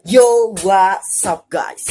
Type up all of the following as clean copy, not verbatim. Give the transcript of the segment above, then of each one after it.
Yo, what's up, guys?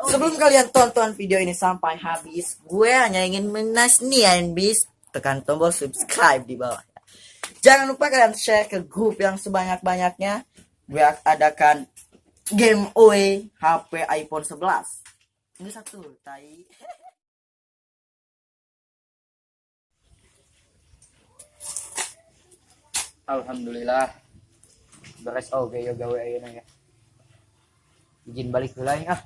Sebelum kalian tonton video ini sampai habis, gue hanya ingin menasnian bis tekan tombol subscribe di bawah. Jangan lupa kalian share ke grup yang sebanyak-banyaknya. Gue adakan giveaway HP iPhone 11. Ini satu, tai. Alhamdulillah. Beres oge yo gawe ayeuna ya. Izin balik heula aing ah.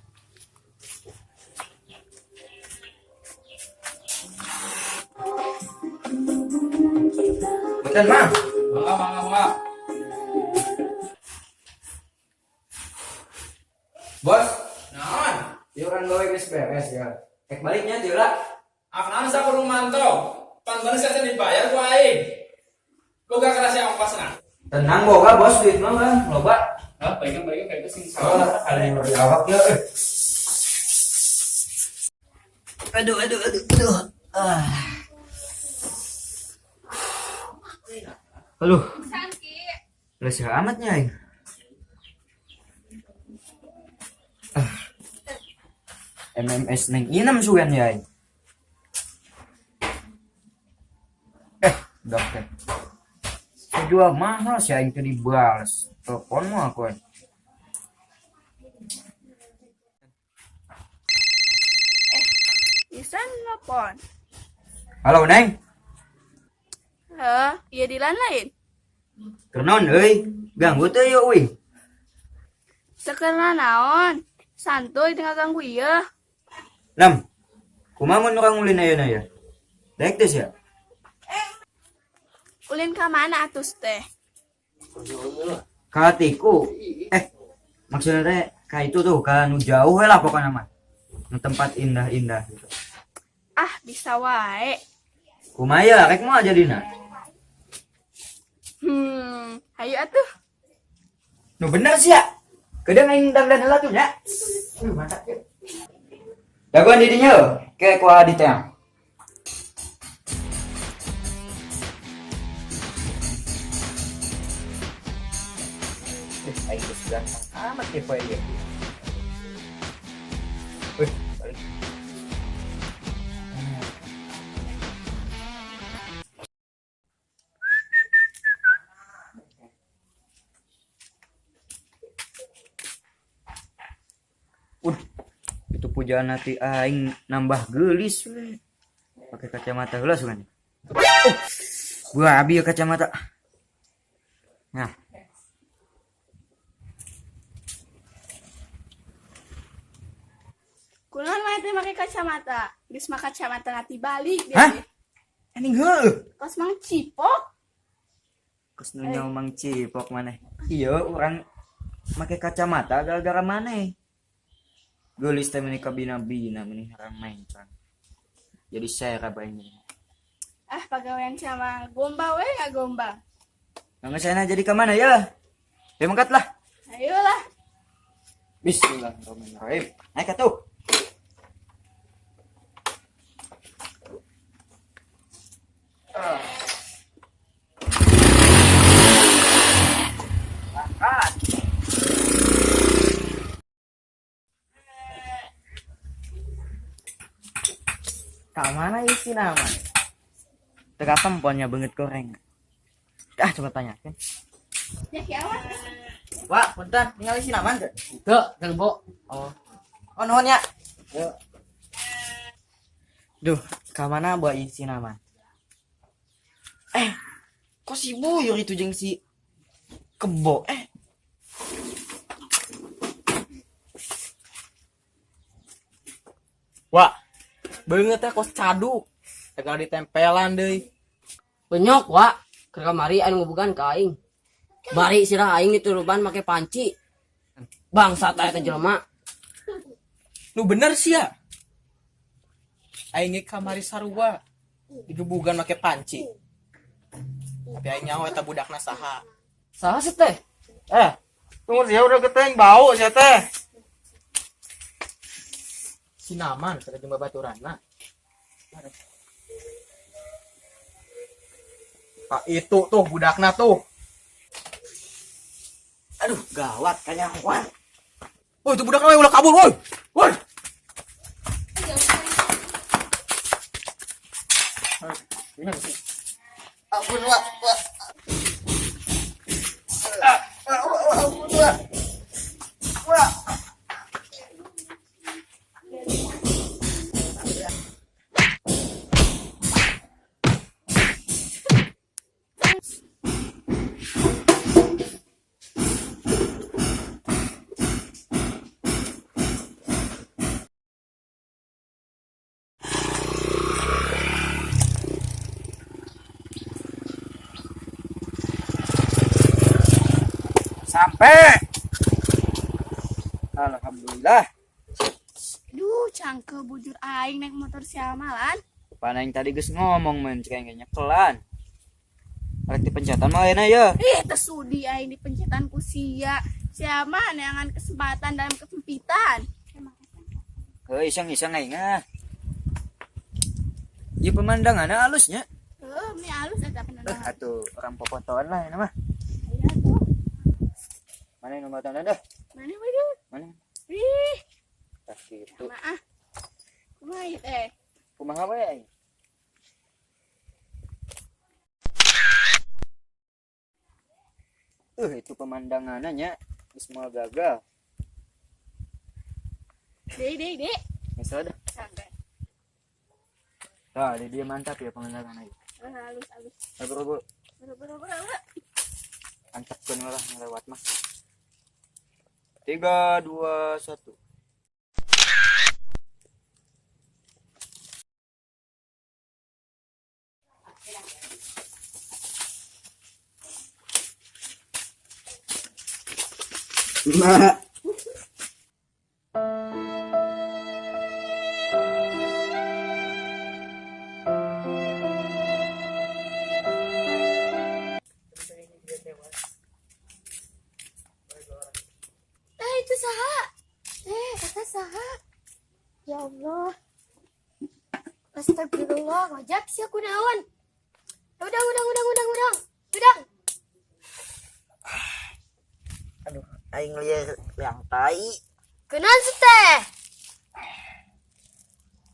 Punten, Mang. Mangga, mangga, mangga. Bos, Naon? ieu urang gawe geus beres ya. Ek baliknya ti heula. Ah, naon sa kudu mantau? Pan bener saya dibayar ku aing. Boga kerasa ongkosna. Tenang boga bos, duit mah kan loba. Hah, balikan balikan kayak sing Oh, salah. ada yang di awak ya. Eh. Aduh, aduh, aduh, aduh. Ah. Aduh. Leuseuh amat nya aing. Ah. MMS neng inam sugan ya aing. Eh, udah teh. Jual mahal sih aing teu dibales. Telepon mah aku aing. Isan nelpon. Halo, Neng. Heh, iya di lain. Kenon euy, ganggu teu yeuh uing. Sekarang naon? Santuy tinggal ganggu iya. Nam, kumaha mun urang ulin ayeuna ya? Daek teh sia. Ulin ka mana atus teh? Ka hatiku. Eh, maksudnya teh ka itu tuh, ka nu jauh we lah pokoknya mah. Nu tempat indah-indah gitu. Ah, bisa wae. Kumaha ya, rek moal jadina? Hayu atuh. Nu bener sia. Kedeung aing dangdan heula tuh nya. Wih, mantap ya. Dagoan di dinya heuh, ke ku adi teh. Eh, aing geus ganteng amat ya poe ieu. Wih, balik. Itu pujaan hati aing nambah geulis we. Pakai kacamata heula sugan. Oh, gua abi ya kacamata. Nah. Kunaon mah teh make kacamata? Geus mah kacamata nanti balik Hah? deh. Anjing heuh. Kos Mang Cipok. Kos nu nyaho Mang Cipok maneh. Iya, urang make kacamata gara-gara maneh. Geulis teh meuni kabina-bina meuni harang mencang. Jadi saya aing. Ah, pagawean sama gombal we nggak gombal. Nggak saya jadi ke mana ya? Ya mangkat lah. Ayolah. Bismillahirrahmanirrahim. Naik atuh. Angkat. Ka mana isi nama? Teka temponnya banget goreng. Ah, coba tanyakan. Ya ki awas. Wah, punten, tinggal isi nama teu? Teu, teu. Oh. Oh, nuhun ya. Duh, ka mana buat isi nama? Eh, kok si Buyur itu jeung si Kebo? Eh. Wah, beungeut teh kos caduk. Tegal ditempelan deui. Penyok, Wak. Keur kamari anu ngubugan ka aing. Bari sirah aing dituruban make panci. Bangsat aya teh jelema. Nu bener sia. Aing ge kamari sarua digebugan make panci. Tapi aing nyaho eta budakna saha. Saha sih teh? Eh, tunggu sia udah geteng bau sia teh. Sinaman kada jeung babaturanna. Pak itu tuh budakna tuh. Aduh, gawat kanyahoan. Woi, itu budak we ulah kabur, woi. Woi. Ampun, Wak. Wak. Ah, ah, wak, wak, ampun, Wak. Wak. Sampai. Alhamdulillah. Duh, cangke bujur aing naik motor siamalan. Pana yang tadi geus ngomong men kayaknya kelan. Rek dipencetan mah ayeuna ya. Ih, tesudi aing dipencetan ku sia. Siapa neangan kesempatan dalam kesempitan. Heuh, iseng-iseng aing ah. Ieu pemandanganna halusnya. Heuh, meni alus eta penerangan. Atuh orang popotoan lah ini mah. Aya tuh. Mana yang nomor dah? Mana we deh? Mana? Ih, Tah kitu. maah. Kumaha ieu teh? Kumaha we aing? Itu pemandangannya nya. Geus moal gagal. Deh, deh, deh. Geus dah. Santai. Tah, di dia mantap ya pemandangannya. Halus, halus. Bro, bro, Bro, bro, bro, bro. antepkeun lah ngelewat mah. 3 2 1. Ma. Eh, itu saha? Eh, kata saha? Ya Allah. Astagfirullah, ngajak sih aku naon. Udang, udang, udang, udang, udang. Udang. Aduh, aing lieur liang tai. Kenan sih teh.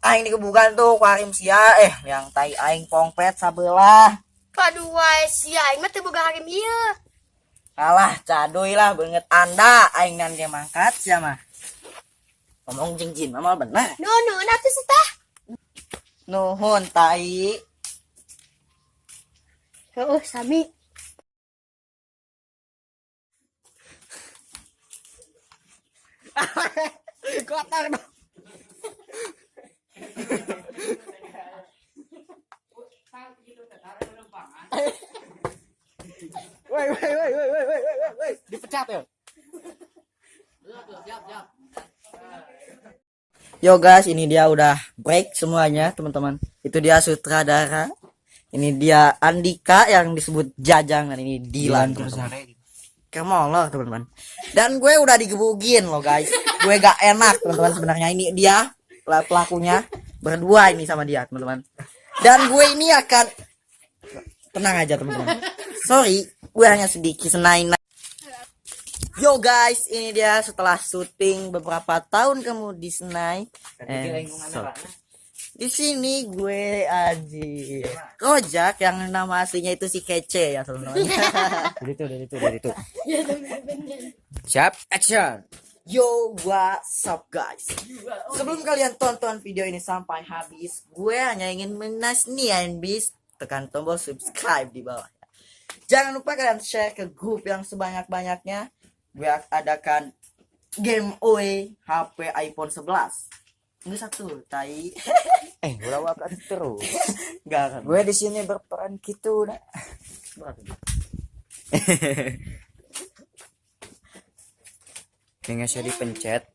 Aing digebugan tuh ku harim sia liang tai aing pongpet sabelah. Kadua si aing mah teu boga harim ieu. Alah, caduy lah banget anda aing nan ge mangkat sia mah. Ngomong jeung jin mah moal bener. Nuhun atuh sih teh. Nuhun tai. Heuh, sami. Kotor dong. Woi, woi, woi, woi, woi, woi, woi, woi. Dipecat ya. Siap, siap. Yo guys, ini dia udah break semuanya, teman-teman. Itu dia sutradara. Ini dia Andika yang disebut Jajang dan ini Dilan, teman-teman. Kemolor, teman-teman. Dan gue udah digebugin loh, guys. Gue gak enak, teman-teman sebenarnya. Ini dia pelakunya berdua ini sama dia, teman-teman. Dan gue ini akan tenang aja, teman-teman. Sorry, gue hanya sedikit senain. Yo guys, ini dia setelah syuting beberapa tahun kemudian Senai. And so, di sini gue Aji Rojak yang nama aslinya itu si Kece ya teman-teman. Dari itu, dari itu, dari itu. Siap, action. Yo, what's up guys? Sebelum kalian tonton video ini sampai habis, gue hanya ingin menasnian bis tekan tombol subscribe di bawah. Jangan lupa kalian share ke grup yang sebanyak-banyaknya. Gue adakan game OE HP iPhone 11. Enggak satu, tai. Ulah wakan terus. Enggak kan. Gue di sini berperan gitu, nah. Kayaknya saya dipencet.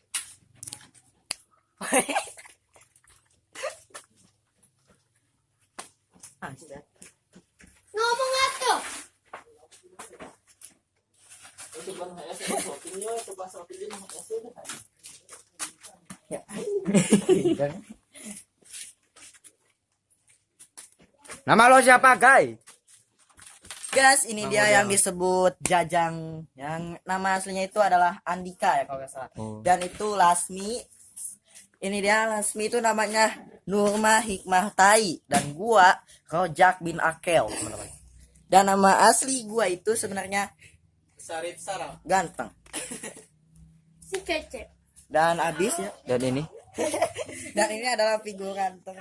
Ah, sudah. Ngomong atuh. Ya. Nama lo siapa, guys? Guys, ini Mang dia Odel. yang disebut Jajang, yang nama aslinya itu adalah Andika ya kalau nggak salah. Oh. Dan itu Lasmi. Ini dia Lasmi itu namanya Nurma Hikmah Tai dan gua Rojak bin Akel, teman-teman. Dan nama asli gua itu sebenarnya Sarip Sarap. ganteng. Si kece. Dan abis ya. Dan ini Dan ini adalah figuran ter